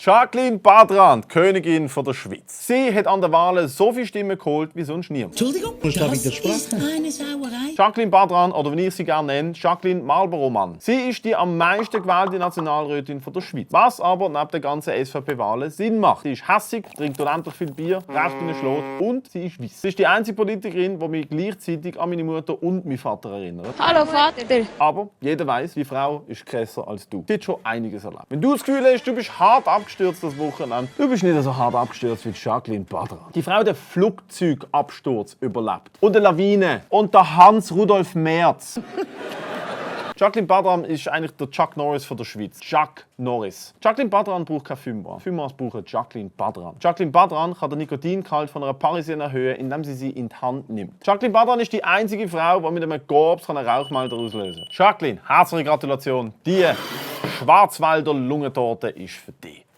Jacqueline Badran, die Königin von der Schweiz. Sie hat an den Wahlen so viele Stimmen geholt wie sonst niemand. Entschuldigung, das ist eine Sauerei. Jacqueline Badran, oder wie ich sie gerne nenne, Jacqueline Marlboro-Mann. Sie ist die am meisten gewählte Nationalrätin von der Schweiz. Was aber neben den ganzen SVP-Wahlen Sinn macht. Sie ist hässig, trinkt unendlich viel Bier, recht wie ein Schlot und sie ist weiss. Sie ist die einzige Politikerin, die mich gleichzeitig an meine Mutter und meinen Vater erinnert. Hallo Vater. Aber jeder weiß, die Frau ist krasser als du. Sie hat schon einiges erlebt. Wenn du das Gefühl hast, du bist hart abgestürzt das Wochenende, du bist nicht so hart abgestürzt wie Jacqueline Badran. Die Frau hat den Flugzeugabsturz überlebt. Und eine Lawine. Und der Hans-Rudolf Merz. Jacqueline Badran ist eigentlich der Chuck Norris von der Schweiz. Chuck Norris. Jacqueline Badran braucht kein Fünfer. Fünfer brauchen Jacqueline Badran. Jacqueline Badran kann den Nikotingehalt von einer Parisien erhöhen, indem sie in die Hand nimmt. Jacqueline Badran ist die einzige Frau, die mit einem Gorbs einen Rauchmelder auslösen kann. Jacqueline, herzliche Gratulation. Die Schwarzwälder Lungentorte ist für dich.